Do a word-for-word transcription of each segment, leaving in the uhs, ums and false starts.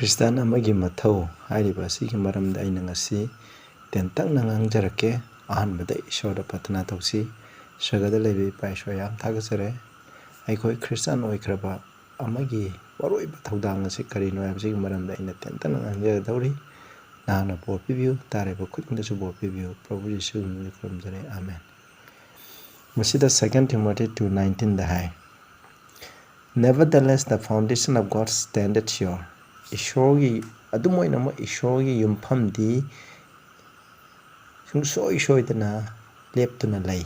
Christian ꯑꯃꯒꯤ ꯃꯊꯧ ꯍꯥꯏꯔꯤꯕ ꯑꯁꯤꯒꯤ ꯃꯔꯝꯗ ꯑꯩꯅ ꯉꯁꯤ ꯇꯦꯟꯇꯛꯅ ꯉꯥꯡꯖꯔꯛꯀꯦ꯫ ꯑꯍꯥꯟꯕꯗ ꯏꯁꯣꯔꯗ ꯄ꯭ꯔꯊꯅꯥ ꯇꯧꯁꯤ꯫ ꯁ꯭ꯋꯔꯒꯗ ꯂꯩꯕ ꯏꯄꯥ ꯏꯁꯣꯔ, ꯌꯥꯝ ꯊꯥꯒꯠꯆꯔꯤ꯫ ꯑꯩꯈꯣꯏ ꯈ꯭ꯔꯤꯁꯇꯥꯟ ꯑꯣꯏꯈ꯭ꯔꯕ ꯑꯃꯒꯤ ꯃꯔꯨꯑꯣꯏꯕ ꯊꯧꯗꯥꯡ ꯑꯁꯤ ꯀꯔꯤꯅꯣ ꯍꯥꯏꯕꯁꯤꯒꯤ ꯃꯔꯝꯗ ꯑꯩꯅ ꯇꯦꯟꯇꯛꯅ ꯉꯥꯡꯖꯒꯗꯧꯔꯤ꯫ ꯅꯍꯥꯛꯅ ꯕꯣꯔ ꯄꯤꯕꯤꯌꯨ, ꯇꯥꯔꯤꯕ ꯈꯨꯗꯤꯡꯗꯁꯨ ꯕꯣꯔ ꯄꯤꯕꯤꯌꯨ꯫ ꯄ꯭ꯔꯚꯨ ꯌꯤꯁꯨꯒꯤ ꯃꯤꯡꯗ ꯈꯨꯔꯨꯝꯖꯔꯦ, ꯑꯥꯃꯦꯟ꯫ ꯃꯁꯤꯗ Second Timothy two nineteen the high, "Nevertheless, the foundation of God standeth sure." ꯏꯁꯣꯔꯒꯤ, ꯑꯗꯨꯝ ꯑꯣꯏꯅꯃꯛ ꯏꯁꯣꯔꯒꯤ ꯌꯨꯝꯐꯝꯗꯤ ꯁꯨꯡꯁꯣꯏ ꯁꯣꯏꯗꯅ ꯂꯦꯞꯇꯨꯅ ꯂꯩ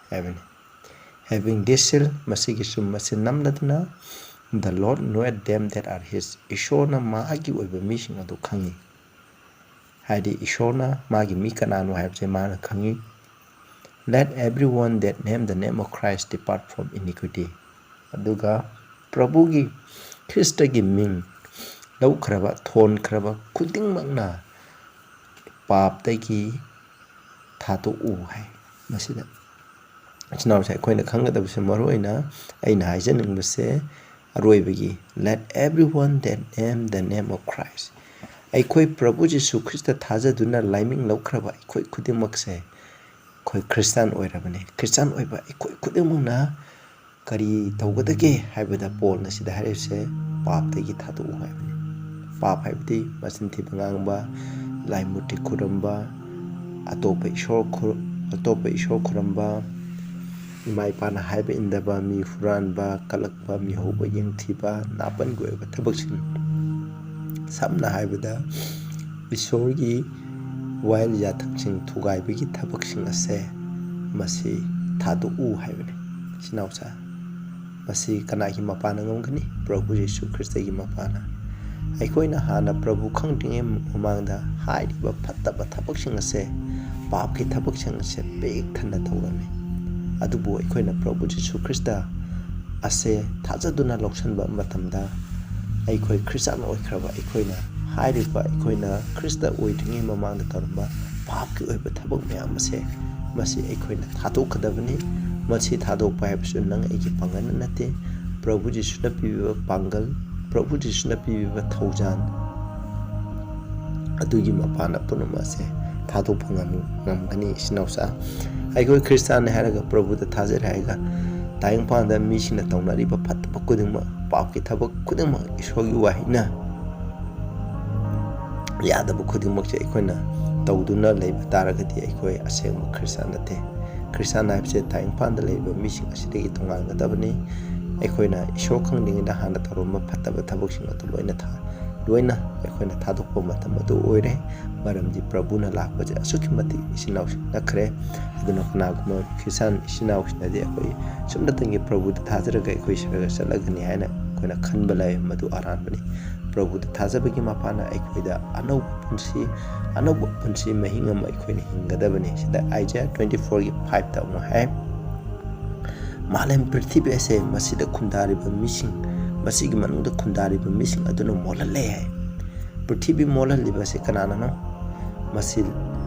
ꯍꯥꯏꯕꯅꯤ꯫ "Having this seal," ꯃꯁꯤꯒꯤ ꯆꯨꯝ ꯑꯁꯤ ꯅꯝꯂꯗꯨꯅ, "The Lord knoweth them that are his." ꯏꯁꯣꯔꯅ ꯃꯥꯒꯤ ꯑꯣꯏꯕ ꯃꯤꯁꯤꯡ ꯑꯗꯨ ꯈꯪꯏ꯫ ꯍꯥꯏꯗꯤ ꯏꯁꯣꯔꯅ ꯃꯥꯒꯤ ꯃꯤ ꯀꯅꯥꯅꯣ ꯍꯥꯏꯕꯁꯦ ꯃꯥꯅ ꯈꯪꯏ꯫ "Let everyone that name the name of Christ depart from iniquity." ꯑꯗꯨꯒ ꯄ꯭ꯔꯚꯨꯒꯤ ꯈ꯭ꯔꯤꯁꯇꯒꯤ ꯃꯤꯡ ꯂꯧꯈ꯭ꯔꯕ, ꯊꯣꯟꯈ꯭ꯔꯕ ꯈꯨꯗꯤꯡꯃꯛꯅ ꯄꯥꯞꯇꯒꯤ ꯊꯥꯗꯣꯛꯎ ꯍꯥꯏ꯫ ꯃꯁꯤꯗ ꯏꯆꯤꯟ ꯏꯅꯥꯎꯁꯦ ꯑꯩꯈꯣꯏꯅ ꯈꯪꯒꯗꯕꯁꯦ, ꯃꯔꯨ ꯑꯣꯏꯅ ꯑꯩꯅ ꯍꯥꯏꯖꯅꯤꯡꯕꯁꯦ, ꯑꯔꯣꯏꯕꯒꯤ, "Let everyone that name the name of Christ." ꯑꯩꯈꯣꯏ ꯄ꯭ꯔꯚꯨ ꯖꯤꯁꯨ ꯈ꯭ꯔꯤꯁꯇ ꯊꯥꯖꯗꯨꯅ ꯂꯥꯏꯃꯤꯡ ꯂꯧꯈ꯭ꯔꯕ ꯑꯩꯈꯣꯏ ꯈꯨꯗꯤꯡꯃꯛꯁꯦ, ꯑꯩꯈꯣꯏ ꯈ꯭ꯔꯤꯁꯇꯥꯟ ꯑꯣꯏꯔꯕꯅꯤ꯫ ꯈ꯭ꯔꯤꯁꯇꯥꯟ ꯑꯣꯏꯕ ꯑꯩꯈꯣꯏ ꯈꯨꯗꯤꯡꯃꯛꯅ ꯀꯔꯤ ꯇꯧꯒꯗꯒꯦ ꯍꯥꯏꯕꯗ, ꯄꯣꯜꯅ ꯁꯤꯗ ꯍꯥꯏꯔꯤꯕꯁꯦ, ꯄꯥꯞꯇꯒꯤ ꯊꯥꯗꯣꯛꯎ ꯍꯥꯏꯕꯅꯤ꯫ ꯄꯥꯞ ꯍꯥꯏꯕꯗꯤ ꯃꯆꯤꯟ ꯊꯤꯕ ꯉꯥꯡꯕ, ꯂꯥꯏ ꯃꯨꯔꯇꯤ ꯈꯨꯔꯨꯝꯕ, ꯑꯇꯣꯞꯄ ꯏꯁꯣꯔ ꯈꯨꯔ-, ꯑꯇꯣꯞꯄ ꯏꯁꯣꯔ ꯈꯨꯔꯨꯝꯕ, ꯏꯃꯥ ꯏꯄꯥꯅ ꯍꯥꯏꯕ ꯏꯟꯗꯕ, ꯃꯤ ꯍꯨꯔꯥꯟꯕ, ꯀꯜꯂꯛꯄ, ꯃꯤꯍꯧꯕ, ꯌꯦꯡꯊꯤꯕ, ꯅꯥꯄꯟꯒꯤ ꯑꯣꯏꯕ ꯊꯕꯛꯁꯤꯡ, ꯁꯝꯅ ꯍꯥꯏꯕꯗ ꯏꯁꯣꯔꯒꯤ ꯋꯥꯌꯦꯜ ꯌꯥꯊꯪꯁꯤꯡ ꯊꯨꯒꯥꯏꯕꯒꯤ ꯊꯕꯛꯁꯤꯡ ꯑꯁꯦ, ꯃꯁꯤ ꯊꯥꯗꯣꯛꯎ ꯍꯥꯏꯕꯅꯤ꯫ ꯏꯆꯤꯟ ꯏꯅꯥꯎꯁꯥ, ꯃꯁꯤ ꯀꯅꯥꯒꯤ ꯃꯄꯥꯅ ꯉꯝꯒꯅꯤ? ꯄ꯭ꯔꯚꯨ ꯌꯤꯁꯨ ꯈ꯭ꯔꯤꯁꯇꯒꯤ ꯃꯄꯥꯅ꯫ ꯑꯩꯈꯣꯏꯅ ꯍꯥꯟꯅ ꯄ꯭ꯔꯚꯨ ꯈꯪꯗ꯭ꯔꯤꯉꯩ ꯃꯃꯥꯡꯗ ꯍꯥꯏꯔꯤꯕ ꯐꯠꯇꯕ ꯊꯕꯛꯁꯤꯡ ꯑꯁꯦ, ꯄꯥꯞꯀꯤ ꯊꯕꯛꯁꯤꯡ ꯑꯁꯦ ꯄꯤꯛ ꯊꯟꯅ ꯇꯧꯔꯝꯃꯤ꯫ ꯑꯗꯨꯕꯨ ꯑꯩꯈꯣꯏꯅ ꯄ꯭ꯔꯚꯨ ꯖꯤꯁꯨ ꯈ꯭ꯔꯤꯁꯇ ꯑꯁꯦ ꯊꯥꯖꯗꯨꯅ ꯂꯧꯁꯤꯟꯕ ꯃꯇꯝꯗ, ꯑꯩꯈꯣꯏ ꯈ꯭ꯔꯤꯁꯇꯥꯟ ꯑꯣꯏꯈ꯭ꯔꯕ ꯑꯩꯈꯣꯏꯅ, ꯍꯥꯏꯔꯤꯕ ꯑꯩꯈꯣꯏꯅ ꯈ꯭ꯔꯤꯁꯇ ꯑꯣꯏꯗ꯭ꯔꯤꯉꯩ ꯃꯃꯥꯡꯗ ꯇꯧꯔꯝꯕ ꯄꯥꯞꯀꯤ ꯑꯣꯏꯕ ꯊꯕꯛ ꯃꯌꯥꯝ ꯑꯁꯦ, ꯃꯁꯤ ꯑꯩꯈꯣꯏꯅ ꯊꯥꯗꯣꯛꯀꯗꯕꯅꯤ꯫ ꯃꯁꯤ ꯊꯥꯗꯣꯛꯄ ꯍꯥꯏꯕꯁꯨ ꯅꯪ ꯑꯩꯒꯤ ꯄꯥꯡꯒꯜꯅ ꯅꯠꯇꯦ, ꯄ꯭ꯔꯚꯨ ꯖꯤꯁꯨꯅ ꯄꯤꯕꯤꯕ ꯄꯥꯡꯒꯜ ꯄ꯭ꯔꯚꯨ ꯖꯤꯁꯨꯅ ꯄꯤꯕꯤꯕ ꯊꯧꯖꯥꯜ ꯑꯗꯨꯒꯤ ꯃꯄꯥꯟꯗ ꯄꯨꯝꯅꯃꯛ ꯑꯁꯦ ꯊꯥꯗꯣꯛꯄ ꯉꯝ-, ꯉꯝꯒꯅꯤ꯫ ꯏꯆꯤꯟ ꯏꯅꯥꯎꯁꯥ, ꯑꯩꯈꯣꯏ ꯈ꯭ꯔꯤꯁꯇꯥꯟꯅꯤ ꯍꯥꯏꯔꯒ ꯄ꯭ꯔꯚꯨꯗ ꯊꯥꯖꯔꯦ ꯍꯥꯏꯔꯒ ꯇꯥꯏꯕꯪꯄꯥꯟꯗ ꯃꯤꯁꯤꯡꯅ ꯇꯧꯅꯔꯤꯕ ꯐꯠꯇꯕ ꯈꯨꯗꯤꯡꯃꯛ, ꯄꯥꯞꯀꯤ ꯊꯕꯛ ꯈꯨꯗꯤꯡꯃꯛ ꯏꯁꯣꯔꯒꯤ ꯋꯥꯍꯩꯅ ꯌꯥꯗꯕ ꯈꯨꯗꯤꯡꯃꯛꯁꯦ ꯑꯩꯈꯣꯏꯅ ꯇꯧꯗꯨꯅ ꯂꯩꯕ ꯇꯥꯔꯒꯗꯤ ꯑꯩꯈꯣꯏ ꯑꯁꯦꯡꯕ ꯈ꯭ꯔꯤꯁꯇꯥꯟ ꯅꯠꯇꯦ꯫ ꯈ꯭ꯔꯤꯁꯇꯥꯟ ꯍꯥꯏꯕꯁꯦ ꯇꯥꯏꯕꯪꯄꯥꯟꯗ ꯂꯩꯔꯤꯕ ꯃꯤꯁꯤꯡ ꯑꯁꯤꯗꯒꯤ ꯇꯣꯉꯥꯟꯒꯗꯕꯅꯤ꯫ ꯑꯩꯈꯣꯏꯅ ꯏꯁꯣꯔ ꯈꯪꯗ꯭ꯔꯤꯉꯩꯗ ꯍꯥꯟꯅ ꯇꯧꯔꯝꯕ ꯐꯠꯇꯕ ꯊꯕꯛꯁꯤꯡ ꯑꯗꯨ ꯂꯣꯏꯅ ꯊꯥ-, ꯂꯣꯏꯅ ꯑꯩꯈꯣꯏꯅ ꯊꯥꯗꯣꯛꯄ ꯃꯇꯝ ꯑꯗꯨ ꯑꯣꯏꯔꯦ꯫ ꯃꯔꯝꯗꯤ ꯄ꯭ꯔꯚꯨꯅ ꯂꯥꯛꯄꯁꯦ ꯑꯁꯨꯛꯀꯤ ꯃꯇꯤꯛ ꯏꯆꯤꯟ ꯏꯅꯥꯎꯁꯤꯡ ꯅꯛꯈ꯭ꯔꯦ꯫ ꯑꯗꯨꯅ ꯀꯅꯥꯒꯨꯝꯕ ꯈ꯭ꯔꯤꯁꯇꯥꯟ ꯏꯆꯤꯟ ꯏꯅꯥꯎꯁꯤꯡꯅꯗꯤ ꯑꯩꯈꯣꯏ ꯁꯨꯞꯅꯇꯪꯒꯤ ꯄ꯭ꯔꯚꯨꯗ ꯊꯥꯖꯔꯒ ꯑꯩꯈꯣꯏ ꯁꯔꯒ ꯆꯠꯂꯒꯅꯤ ꯍꯥꯏꯅ ꯑꯩꯈꯣꯏꯅ ꯈꯟꯕ ꯂꯩ, ꯃꯗꯨ ꯑꯔꯥꯟꯕꯅꯤ꯫ ꯄ꯭ꯔꯚꯨꯗ ꯊꯥꯖꯕꯒꯤ ꯃꯄꯥꯅ ꯑꯩꯈꯣꯏꯗ ꯑꯅꯧꯕ ꯄꯨꯟꯁꯤ, ꯑꯅꯧꯕ ꯄꯨꯟꯁꯤ ꯃꯍꯤꯡ ꯑꯃ ꯑꯩꯈꯣꯏꯅ ꯍꯤꯡꯒꯗꯕꯅꯤ꯫ ꯁꯤꯗ ꯑꯥꯏꯖꯥꯌꯥ twenty four ꯒꯤ five ꯇ ꯑꯃꯨꯛ ꯍꯥꯏ, "ꯃꯥꯂꯦꯝ ꯄ꯭ꯔꯤꯊꯤꯕꯤ ꯑꯁꯦ, ꯃꯁꯤꯗ ꯈꯨꯟꯗꯥꯔꯤꯕ ꯃꯤꯁꯤꯡ, ꯃꯁꯤꯒꯤ ꯃꯅꯨꯡꯗ ꯈꯨꯟꯗꯥꯔꯤꯕ ꯃꯤꯁꯤꯡ ꯑꯗꯨꯅ ꯃꯣꯜꯍꯜꯂꯦ" ꯍꯥꯏ꯫ ꯄ꯭ꯔꯤꯊꯤꯕꯤ ꯃꯣꯜꯍꯜꯂꯤꯕ ꯑꯁꯤ ꯀꯅꯥꯅꯅꯣ? ꯃꯁꯤ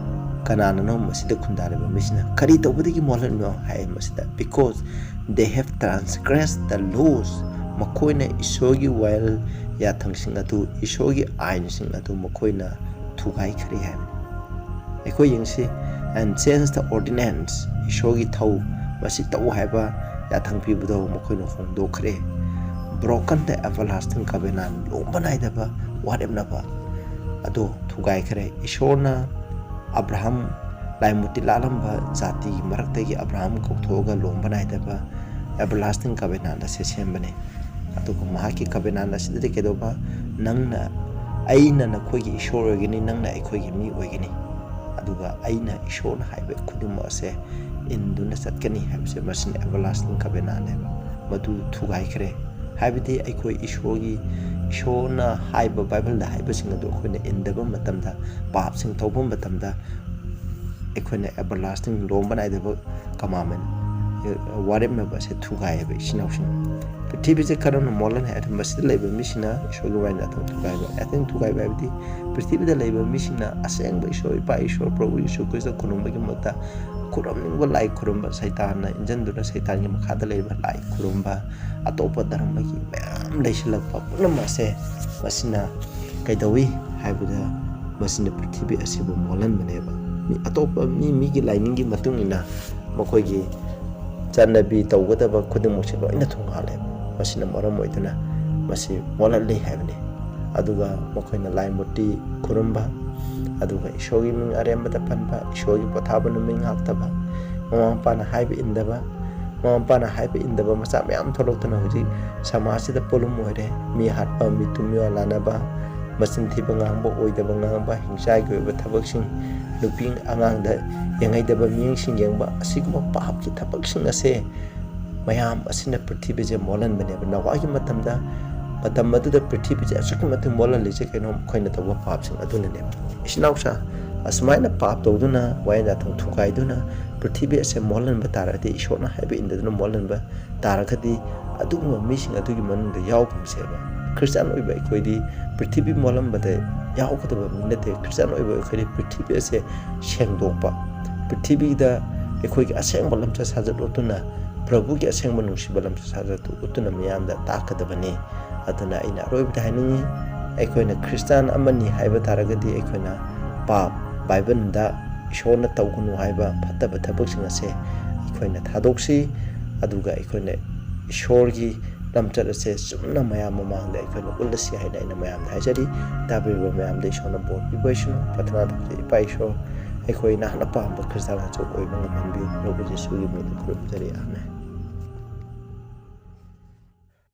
ꯀꯅꯥꯅꯅꯣ? ꯃꯁꯤꯗ ꯈꯨꯟꯗꯥꯔꯤꯕ ꯃꯤꯁꯤꯡꯅ꯫ ꯀꯔꯤ ꯇꯧꯕꯗꯒꯤ ꯃꯣꯜꯍꯜꯂꯤꯅꯣ ꯍꯥꯏ ꯃꯁꯤꯗ, "Because they have transgressed the laws." ꯃꯈꯣꯏꯅ ꯏꯁꯣꯔꯒꯤ ꯋꯥꯌꯦꯜ ꯌꯥꯊꯪꯁꯤꯡ ꯑꯗꯨ, ꯏꯁꯣꯔꯒꯤ ꯑꯥꯏꯟꯁꯤꯡ ꯑꯗꯨ ꯃꯈꯣꯏꯅ ꯊꯨꯒꯥꯏꯈ꯭ꯔꯦ ꯍꯥꯏꯕꯅꯤ꯫ ꯑꯩꯈꯣꯏ ꯌꯦꯡꯁꯤ, "And change the ordinance." ꯏꯁꯣꯔꯒꯤ ꯊꯧ, ꯃꯁꯤ ꯇꯧ ꯍꯥꯏꯕ ꯌꯥꯊꯪ ꯄꯤꯕꯗꯣ ꯃꯈꯣꯏꯅ ꯍꯣꯡꯗꯣꯛꯈ꯭ꯔꯦ꯫ "Broken the everlasting covenant." ꯂꯣꯝꯕ ꯅꯥꯏꯗꯕ ꯋꯥꯔꯦꯞꯅꯕ ꯑꯗꯣ ꯊꯨꯒꯥꯏꯈ꯭ꯔꯦ꯫ ꯏꯁꯣꯔꯅ ꯑꯕ꯭ꯔꯥꯍꯝ, ꯂꯥꯏꯃꯨꯇꯤ ꯂꯥꯜꯂꯝꯕ ꯖꯥꯇꯤꯒꯤ ꯃꯔꯛꯇꯒꯤ ꯑꯕ꯭ꯔꯥꯍꯝ ꯀꯧꯊꯣꯛꯑꯒ ꯂꯣꯝꯕ ꯅꯥꯏꯗꯕ everlasting covenant ꯑꯁꯦ ꯁꯦꯝꯕꯅꯤ꯫ ꯑꯗꯨꯒ ꯃꯍꯥꯛꯀꯤ covenant ꯑꯁꯤꯗꯗꯤ ꯀꯩꯗꯧꯕ? "ꯅꯪꯅ, ꯑꯩꯅ ꯅꯈꯣꯏꯒꯤ ꯏꯁꯣꯔ ꯑꯣꯏꯒꯅꯤ, ꯅꯪꯅ ꯑꯩꯈꯣꯏꯒꯤ ꯃꯤ ꯑꯣꯏꯒꯅꯤ꯫ ꯑꯗꯨꯒ ꯑꯩꯅ ꯏꯁꯣꯔꯅ ꯍꯥꯏꯕ ꯈꯨꯗꯤꯡꯃꯛ ꯑꯁꯦ ꯏꯟꯗꯨꯅ ꯆꯠꯀꯅꯤ" ꯍꯥꯏꯕꯁꯦ, ꯃꯁꯤꯅ everlasting covenant ꯅꯦꯕ꯫ ꯃꯗꯨ ꯊꯨꯒꯥꯏꯈ꯭ꯔꯦ꯫ ꯍꯥꯏꯕꯗꯤ ꯑꯩꯈꯣꯏ ꯏꯁꯣꯔꯒꯤ, ꯏꯁꯣꯔꯅ ꯍꯥꯏꯕ, ꯕꯥꯏꯕꯜꯗ ꯍꯥꯏꯕꯁꯤꯡ ꯑꯗꯨ ꯑꯩꯈꯣꯏꯅ ꯏꯟꯗꯕ ꯃꯇꯝꯗ, ꯄꯥꯞꯁꯤꯡ ꯇꯧꯕ ꯃꯇꯝꯗ, ꯑꯩꯈꯣꯏꯅ everlasting, ꯂꯣꯝꯕ ꯅꯥꯏꯗꯕ commandment, ꯑꯦ, ꯋꯥꯔꯦꯞꯅꯕ ꯑꯁꯦ ꯊꯨꯒꯥꯏꯌꯦꯕ, ꯏꯆꯤꯟ ꯏꯅꯥꯎꯁꯤꯡ꯫ ꯄ꯭ꯔꯤꯊꯤꯕꯤꯁꯦ ꯀꯔꯝꯅ ꯃꯣꯜꯍꯟ ꯍꯥꯏ? ꯃꯁꯤꯗ ꯂꯩꯕ ꯃꯤꯁꯤꯡꯅ ꯏꯁꯣꯔꯒꯤ ꯋꯥꯔꯦꯞ ꯅꯥꯏꯗꯕ ꯊꯨꯒꯥꯏꯕ꯫ ꯑꯦ, ꯊꯨꯒꯥꯏꯕ ꯍꯥꯏꯕꯗꯤ ꯄ꯭ꯔꯤꯊꯤꯕꯤꯗ ꯂꯩꯕ ꯃꯤꯁꯤꯡꯅ ꯑꯁꯦꯡꯕ ꯏꯁꯣꯔ, ꯏꯄꯥ ꯏꯁꯣꯔ, ꯄ꯭ꯔꯚꯨ ꯌꯤꯁꯨ ꯈ꯭ꯔꯤꯁꯇ ꯈꯨꯔꯨꯝꯕꯒꯤ ꯃꯍꯨꯠꯇ ꯈꯨꯔꯨꯝꯅꯤꯡꯕ ꯂꯥꯏ ꯈꯨꯔꯨꯝꯕ, ꯁꯩꯇꯥꯟꯅ ꯏꯟꯖꯟꯗꯨꯅ ꯁꯩꯇꯥꯟꯒꯤ ꯃꯈꯥꯗ ꯂꯩꯕ ꯂꯥꯏ ꯈꯨꯔꯨꯝꯕ, ꯑꯇꯣꯞꯄ ꯙꯔꯃꯒꯤ ꯃꯌꯥꯝ ꯂꯩꯁꯤꯜꯂꯛꯄ ꯄꯨꯝꯅꯃꯛ ꯑꯁꯦ ꯃꯁꯤꯅ ꯀꯩꯗꯧꯏ ꯍꯥꯏꯕꯗ, ꯃꯁꯤꯅ ꯄ꯭ꯔꯤꯊꯤꯕꯤ ꯑꯁꯤꯕꯨ ꯃꯣꯜꯍꯟꯕꯅꯦꯕ꯫ ꯃꯤ ꯑꯇꯣꯞꯄ ꯃꯤ ꯃꯤꯒꯤ ꯂꯥꯏꯅꯤꯡꯒꯤ ꯃꯇꯨꯡ ꯏꯟꯅ ꯃꯈꯣꯏꯒꯤ ꯆꯠꯅꯕꯤ ꯇꯧꯒꯗꯕ ꯈꯨꯗꯤꯡꯃꯛꯁꯦ ꯂꯣꯏꯅ ꯊꯨꯡꯍꯜꯂꯦꯕ꯫ ꯃꯁꯤꯅ ꯃꯔꯝ ꯑꯣꯏꯗꯨꯅ ꯃꯁꯤ ꯃꯣꯜꯍꯜꯂꯤ ꯍꯥꯏꯕꯅꯤ꯫ ꯑꯗꯨꯒ ꯃꯈꯣꯏꯅ ꯂꯥꯏ ꯃꯨꯔꯇꯤ ꯈꯨꯔꯨꯝꯕ, ꯑꯗꯨꯒ ꯏꯁꯣꯔꯒꯤ ꯃꯤꯡ ꯑꯔꯦꯝꯕꯗ ꯄꯟꯕ, ꯏꯁꯣꯔꯒꯤ ꯄꯣꯊꯥꯕ ꯅꯨꯃꯤꯠ ꯉꯥꯛꯇꯕ, ꯃꯃꯥ ꯃꯄꯥꯅ ꯍꯥꯏꯕ ꯏꯟꯗꯕ, ꯃꯃꯥ ꯃꯄꯥꯅ ꯍꯥꯏꯕ ꯏꯟꯗꯕ ꯃꯆꯥ ꯃꯌꯥꯝ ꯊꯣꯛꯂꯛꯇꯨꯅ ꯍꯧꯖꯤꯛ ꯁꯃꯥꯖꯁꯤꯗ ꯄꯣꯠꯂꯨꯝ ꯑꯣꯏꯔꯦ꯫ ꯃꯤ ꯍꯥꯠꯄ, ꯃꯤ ꯇꯨꯃꯤꯌꯣ ꯂꯥꯟꯅꯕ, ꯃꯆꯤꯟ ꯊꯤꯕ ꯉꯥꯡꯕ, ꯑꯣꯏꯗꯕ ꯉꯥꯡꯕ, ꯍꯤꯡꯆꯥꯏꯒꯤ ꯑꯣꯏꯕ ꯊꯕꯛꯁꯤꯡ, ꯅꯨꯄꯤ ꯑꯉꯥꯡꯗ ꯌꯦꯡꯍꯩꯗꯕ ꯃꯤꯠꯌꯦꯡꯁꯤꯡ ꯌꯦꯡꯕ, ꯑꯁꯤꯒꯨꯝꯕ ꯄꯥꯞꯀꯤ ꯊꯕꯛꯁꯤꯡ ꯑꯁꯦ ꯃꯌꯥꯝ ꯑꯁꯤꯅ ꯄ꯭ꯔꯤꯊꯤꯕꯤꯁꯦ ꯃꯣꯜꯍꯟꯕꯅꯦꯕ꯫ ꯅꯣꯋꯥꯒꯤ ꯃꯇꯝꯗ, ꯃꯇꯝ ꯑꯗꯨꯗ ꯄ꯭ꯔꯤꯊꯤꯕꯤꯁꯦ ꯑꯁꯨꯛꯀꯤ ꯃꯇꯤꯛ ꯃꯣꯜꯍꯜꯂꯤꯁꯦ ꯀꯩꯅꯣ? ꯃꯈꯣꯏꯅ ꯇꯧꯕ ꯄꯥꯞꯁꯤꯡ ꯑꯗꯨꯅꯅꯦꯕ꯫ ꯏꯆꯤꯟ ꯏꯅꯥꯎꯁꯥ, ꯑꯁꯨꯃꯥꯏꯅ ꯄꯥꯞ ꯇꯧꯗꯨꯅ, ꯋꯥꯌꯦꯜ ꯌꯥꯊꯪ ꯊꯨꯒꯥꯏꯗꯨꯅ ꯄ꯭ꯔꯤꯊꯤꯕꯤ ꯑꯁꯦ ꯃꯣꯜꯍꯟꯕ ꯇꯥꯔꯒꯗꯤ, ꯏꯁꯣꯔꯅ ꯍꯥꯏꯕ ꯏꯟꯗꯗꯨꯅ ꯃꯣꯜꯍꯟꯕ ꯇꯥꯔꯒꯗꯤ, ꯑꯗꯨꯒꯨꯝꯕ ꯃꯤꯁꯤꯡ ꯑꯗꯨꯒꯤ ꯃꯅꯨꯡꯗ ꯌꯥꯎꯒꯨꯝꯁꯦꯕ꯫ ꯈ꯭ꯔꯤꯁꯇꯤꯌꯥꯟ ꯑꯣꯏꯕ ꯑꯩꯈꯣꯏꯗꯤ ꯄ꯭ꯔꯤꯊꯤꯕꯤ ꯃꯣꯜꯂꯝꯕꯗ ꯌꯥꯎꯒꯗꯕ ꯃꯤ ꯅꯠꯇꯦ꯫ ꯈ꯭ꯔꯤꯁꯇꯤꯌꯥꯟ ꯑꯣꯏꯕ ꯑꯩꯈꯣꯏꯗꯤ ꯄ꯭ꯔꯤꯊꯤꯕꯤ ꯑꯁꯦ ꯁꯦꯡꯗꯣꯛꯄ, ꯄ꯭ꯔꯤꯊꯤꯕꯤꯗ ꯑꯩꯈꯣꯏꯒꯤ ꯑꯁꯦꯡꯕ ꯂꯝꯆꯠ ꯁꯥꯖꯠ ꯎꯠꯇꯨꯅ, ꯄ꯭ꯔꯚꯨꯒꯤ ꯑꯁꯦꯡꯕ ꯅꯨꯡꯁꯤꯕ ꯂꯝꯆꯠ ꯁꯥꯖꯠꯇꯨ ꯎꯠꯇꯨꯅ ꯃꯤꯌꯥꯝꯗ ꯇꯥꯛꯀꯗꯕꯅꯤ꯫ ꯑꯗꯨꯅ ꯑꯩꯅ ꯑꯔꯣꯏꯕꯗ ꯍꯥꯏꯅꯤꯡꯉꯤ, ꯑꯩꯈꯣꯏꯅ ꯈ꯭ꯔꯤꯁꯇꯤꯌꯥꯟ ꯑꯃꯅꯤ ꯍꯥꯏꯕ ꯇꯥꯔꯒꯗꯤ, ꯑꯩꯈꯣꯏꯅ ꯄꯥꯞ, ꯕꯥꯏꯕꯜꯗ ꯏꯁꯣꯔꯅ ꯇꯧꯒꯅꯨ ꯍꯥꯏꯕ ꯐꯠꯇꯕ ꯊꯕꯛꯁꯤꯡ ꯑꯁꯦ ꯑꯩꯈꯣꯏꯅ ꯊꯥꯗꯣꯛꯁꯤ꯫ ꯑꯗꯨꯒ ꯑꯩꯈꯣꯏꯅ ꯏꯁꯣꯔꯒꯤ ꯂꯝꯆꯠ ꯑꯁꯦ ꯆꯨꯝꯅ ꯃꯌꯥꯝ ꯃꯃꯥꯡꯗ ꯑꯩꯈꯣꯏꯅ ꯎꯠꯂꯁꯤ ꯍꯥꯏꯅ ꯑꯩꯅ ꯃꯌꯥꯝꯗ ꯍꯥꯏꯖꯔꯤ꯫ ꯇꯥꯕꯤꯔꯤꯕ ꯃꯌꯥꯝꯗ ꯏꯁꯣꯔꯅ ꯕꯣꯔ ꯄꯤꯕ ꯑꯣꯏꯁꯅꯨ꯫ ꯄ꯭ꯔꯥꯊꯅꯥ ꯇꯧꯖꯩ꯫ ꯏꯄꯥ ꯏꯁꯣꯔ, ꯑꯩꯈꯣꯏ ꯅꯍꯥꯛꯅ ꯄꯥꯝꯕ ꯈ꯭ꯔꯤꯁꯇꯥꯟ ꯑꯗꯨ ꯑꯣꯏꯕ ꯉꯝꯍꯟꯕꯤꯌꯨ꯫ ꯄ꯭ꯔꯚꯨ ꯖꯤꯁꯨꯒꯤ ꯃꯤꯡꯗ ꯈꯨꯔꯨꯝꯖꯔꯤ꯫ ꯑꯥꯃꯦꯟ꯫